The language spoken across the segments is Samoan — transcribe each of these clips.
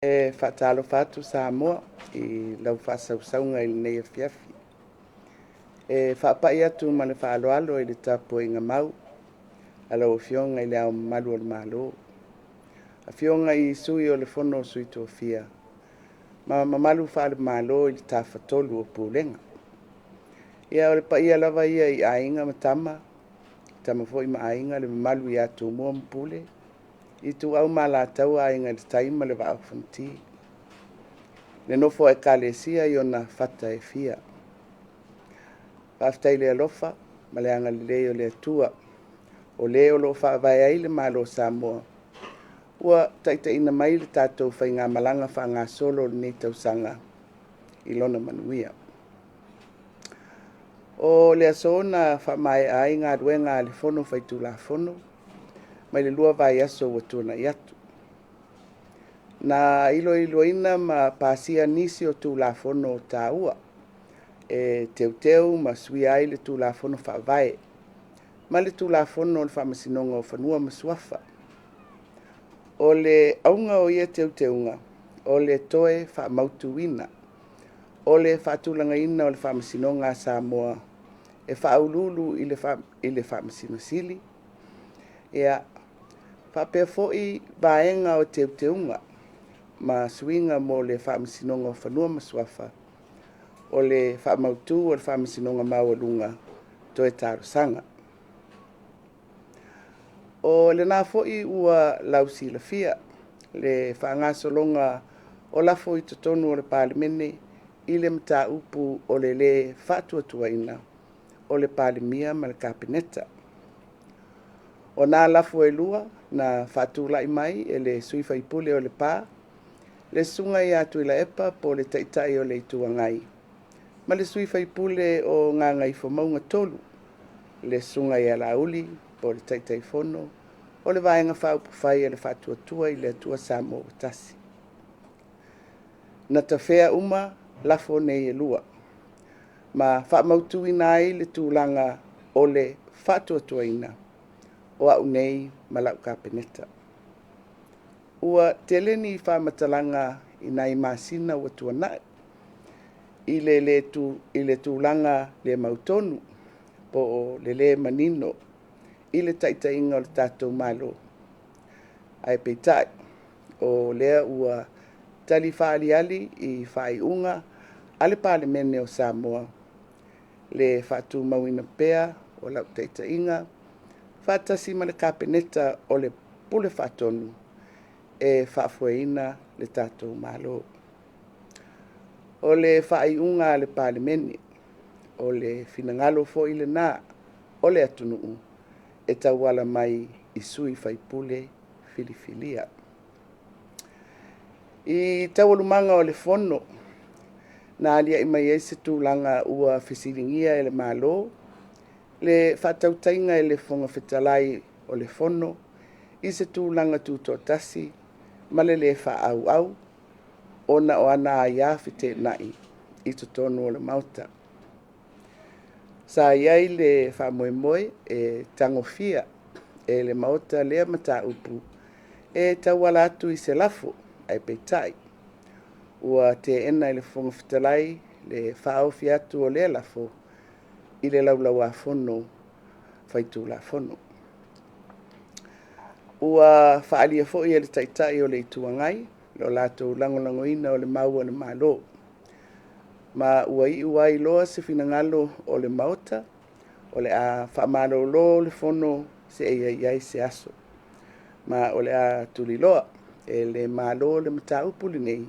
E faatalofa atu Samoa i lau faasausauga i lenei afiafi. E faapai atu ma le faaaloalo i le tapuaiga mau a lau Afioga i Le Ao Mamalu o le Malo, Afioga i Sui o le Fono a Sui Tofia ma mamalu faale-Malo i le Tafatolu o Pulega. Ia, o le paia lava ia i Aiga ma Tama, Tama foi ma Aiga, le mamalu ia Tumua ma Pule, Ituau ma Alataua, Aiga i le Tai ma le Vaa o Fonoti, le nofo a Ekalesia i ona fata e fia. Faafetai i le alofa ma le agalelei o le Atua o le o lo o faavae ai le Malo o Samoa ua taitaiina mai le tatou faigamalaga faagasolo o lenei tausaga i lona manuia. O le aso na faamaea ai galuega a le Fono Faitulafono mai le 2 vaiaso ua tuanai atu. Na iloiloina ma pasia nisi o Tulafono taua e teuteu ma suia ai le Tulafono Faavae ma le Tulafono o le Faamasinoga o Fanua ma Suafa. O le auga o ia teuteuga, o le toe faamautuina o le faatulagaina o le Faamasinoga a Samoa e faauluulu i le Faamasino Sili, faapea foi vaega o teuteuga ma suiga mo le Faamasinoga o Fanua ma Suafa, o le faamautu o le Faamasinoga Maualuga toe talosaga. O lena foi ua lausilafia le faagasologa o lafo i totonu o le Palemene i le mataupu o le lē faatuatuaina o le Palemia ma le Kapeneta. O na lafo e lua na faatulai mai e le sui usufono o Lepa, le Susuga ia Tuilaepa po o le Taitai o le Itu Agai ma le sui usufono o Gagaifomauga 3, le Susuga ia Laauli po o le Taitaifono o le Vaega Faaupufai a le Faatuatua i le Atua Samoa ua Tasi. Na tafea uma lafo nei e lua ma faamautuina ai le tulaga o le faatuatuaina o au nei ma lau Kapeneta. Ua tele ni faamatalaga i nai masina ua tuanai i le tulaga le mautonu po o le le manino i le taitaiga o le tatou Malo, ae peitai, o lea ua tali faaaliali i faaiuga a le Palemene o Samoa le faatumauina pea o lau taitaiga faatasi ma le Kapeneta o le Pule Faatonu e faafoeina le tatou Malo. O le faaiuga a le Palemene, o le finagalo foi lena o le atunuu e tauala mai i sui usufono filifilia. I taualumaga o le Fono na aliae mai ai se tulaga ua fesiligia e le Malo le faatautaiga e le Fofoga Fetalai o le Fono i se tulaga tutoatasi ma le le faaauau ona o ana aia feteenai i totonu o le Maota. Sa i ai le faamoemoe e tagofia e le Maota lea mataupu e tauala atu i se lafo, ae peitai ua teena e le Fofoga Fetalai le faaofi atu o lea lafo i le Laulau-a-Fono Faitulafono. Ua faaalia foi e le Taitai o le Itu Agai lo latou lagolagoina o le mau a le Malo, ma ua iu ai loa se finagalo o le Maota, o le a faamalolo le Fono seia i ai se aso, ma o le a tuliloa e le Malo le mataupu lenei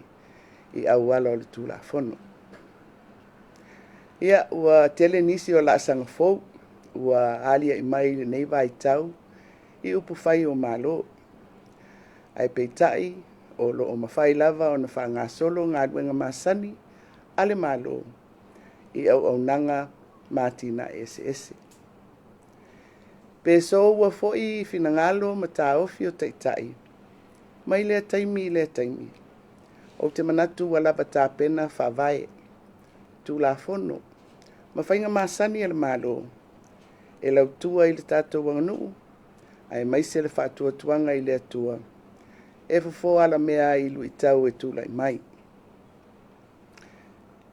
i auala o le Tulafono. Ia, ua tele nisi o laasaga fou ua aliae mai i lenei vaitau i upufai o Malo, ae peitai o lo o mafai lava ona faagasolo galuega masani a le Malo i auaunaga ma atinae eseese. Pe soua foi finagalo ma taofi o Taitai mai lea taimi i lea taimi, ou te manatu ua lava tapena Faavae, Tulafono ma faiga masani a le Malo e lautua i le tatou aganuu aemaise le faatuatuaga i le Atua. e fofo alamea ai i luitau e tulai mai.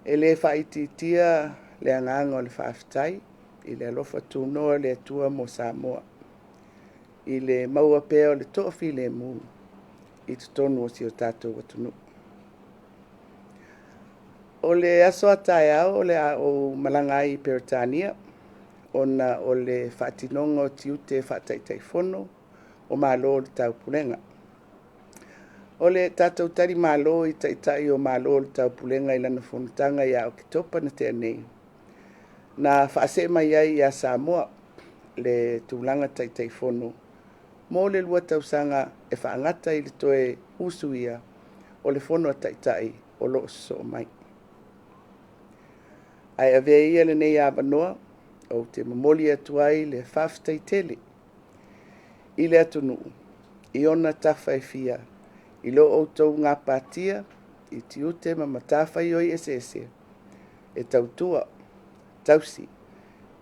E le faaitiitia le agaga o le faafetai i le alofa tunoa o le Atua mo Samoa i le maua pea o le toafilemu i totonu o si o tatou atunuu. O le aso a taeao o le a ou malaga ai i Peretania ona o le faatinoga o tiute faa-Taitaifono o Malo o le Taupulega. O le tatou talimalo i Taitai o Malo o le Taupulega i lana fonotaga ia Oketopa na tea nei, na faasee mai ai ia Samoa le tulaga Taitaifono mo le 2 tausaga e faagata i le toe usuia o le Fono a Taitai o lo o sosoo mai. Ae avea ia lenei avanoa ou te momoli atu ai le faafetai tele i le atunuu i ona tafa e fia i lo outou gapatia i tiute ma matafaioi eseese e tautua, tausi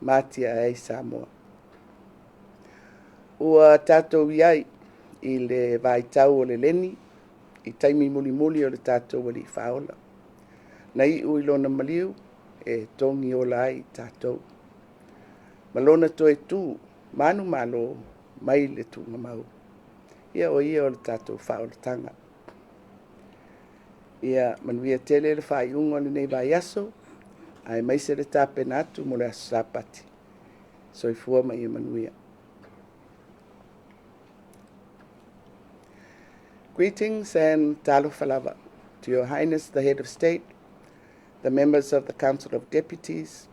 ma atiae ai Samoa. Ua tatou i ai i le vaitau o le leni i taimi mulimuli o le tatou Alii Faaola, na iu i Lona maliu e togiola ai i tatou ma Lona toe tu manumalo mai le tuugamau. Ia o Ia o le tatou faaolataga. Ia manuia tele le faaiuga o lenei vaiaso aemaise le tapena atu mo le aso Sapati. Soifua ma ia manuia. Greetings and talofa lava to Your Highness the Head of State, the members of the Council of Deputies,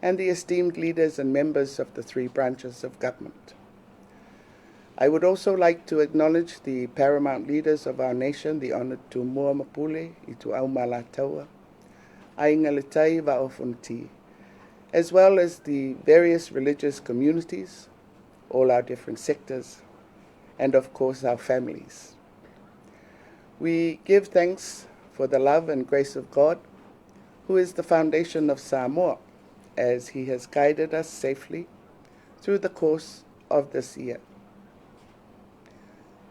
and the esteemed leaders and members of the three branches of government. I would also like to acknowledge the paramount leaders of our nation, the Honored Tumua Mapule, Ituau ma Alataua, Aiga i le Tai, Vaa o Fonoti, as well as the various religious communities, all our different sectors, and of course our families. We give thanks for the love and grace of God, who is the foundation of Samoa, as He has guided us safely through the course of this year.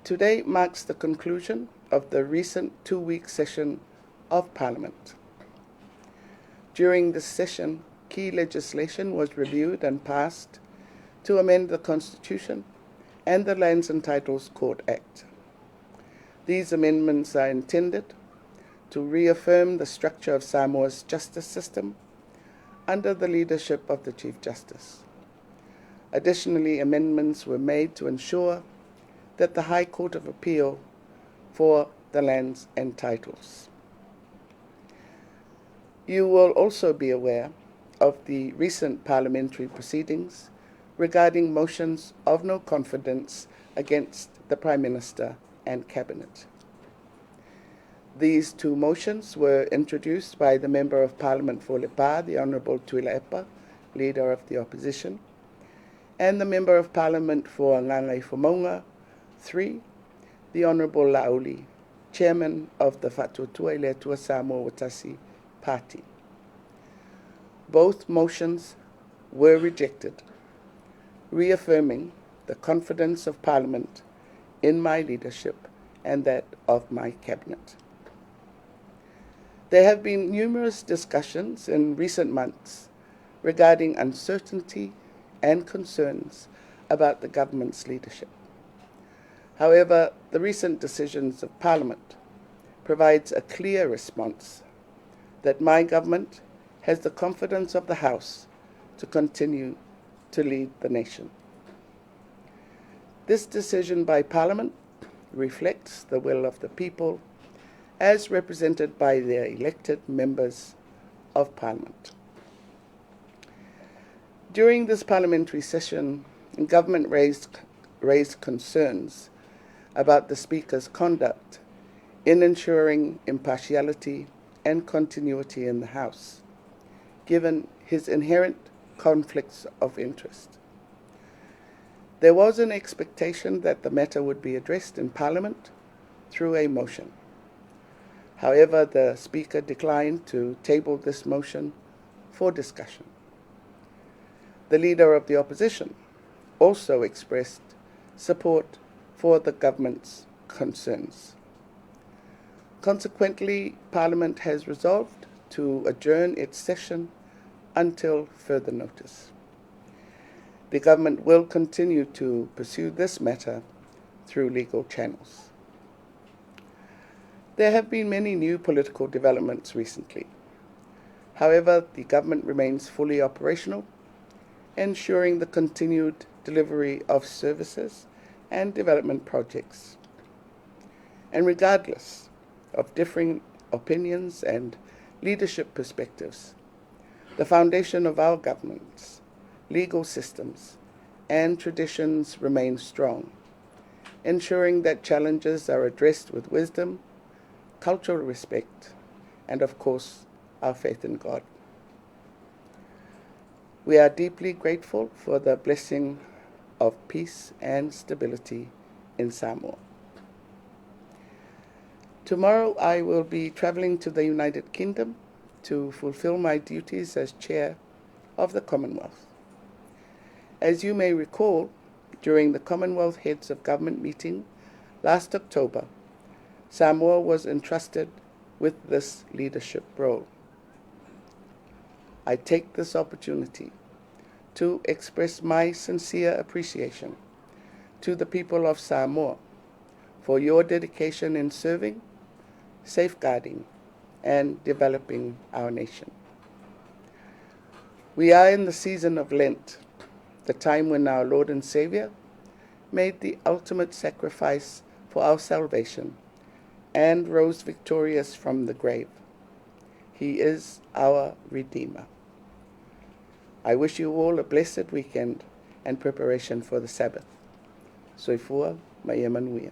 Today marks the conclusion of the recent 2-week session of Parliament. During this session, key legislation was reviewed and passed to amend the Constitution and the Lands and Titles Court Act. These amendments are intended to reaffirm the structure of Samoa's justice system under the leadership of the Chief Justice. Additionally, amendments were made to ensure that the High Court of Appeal for the lands and titles. You will also be aware of the recent parliamentary proceedings regarding motions of no confidence against the Prime Minister and Cabinet. These two motions were introduced by the Member of Parliament for Lepa, the Honourable Tuilaepa, Leader of the Opposition, and the Member of Parliament for Gagaifomauga 3, the Honourable Laauli, Chairman of the Faatuatua i le Atua Samoa Ua Tasi Party. Both motions were rejected, reaffirming the confidence of Parliament in my leadership and that of my cabinet. There have been numerous discussions in recent months regarding uncertainty and concerns about the government's leadership. However, the recent decisions of Parliament provides a clear response that my government has the confidence of the House to continue to lead the nation. This decision by Parliament reflects the will of the people as represented by their elected members of Parliament. During this parliamentary session, government raised concerns about the Speaker's conduct in ensuring impartiality and continuity in the House, given his inherent conflicts of interest. There was an expectation that the matter would be addressed in Parliament through a motion. However, the Speaker declined to table this motion for discussion. The Leader of the Opposition also expressed support for the government's concerns. Consequently, Parliament has resolved to adjourn its session until further notice. The government will continue to pursue this matter through legal channels. There have been many new political developments recently. However, the government remains fully operational, ensuring the continued delivery of services and development projects. And regardless of differing opinions and leadership perspectives, the foundation of our governments, legal systems, and traditions remain strong, ensuring that challenges are addressed with wisdom, cultural respect, and of course, our faith in God. We are deeply grateful for the blessing of peace and stability in Samoa. Tomorrow I will be traveling to the United Kingdom to fulfill my duties as chair of the Commonwealth. As you may recall, during the Commonwealth Heads of Government meeting last October, Samoa was entrusted with this leadership role. I take this opportunity to express my sincere appreciation to the people of Samoa for your dedication in serving, safeguarding, and developing our nation. We are in the season of Lent, the time when our Lord and Savior made the ultimate sacrifice for our salvation and rose victorious from the grave. He is our Redeemer. I wish you all a blessed weekend and preparation for the Sabbath. Soifua ma ia manuia.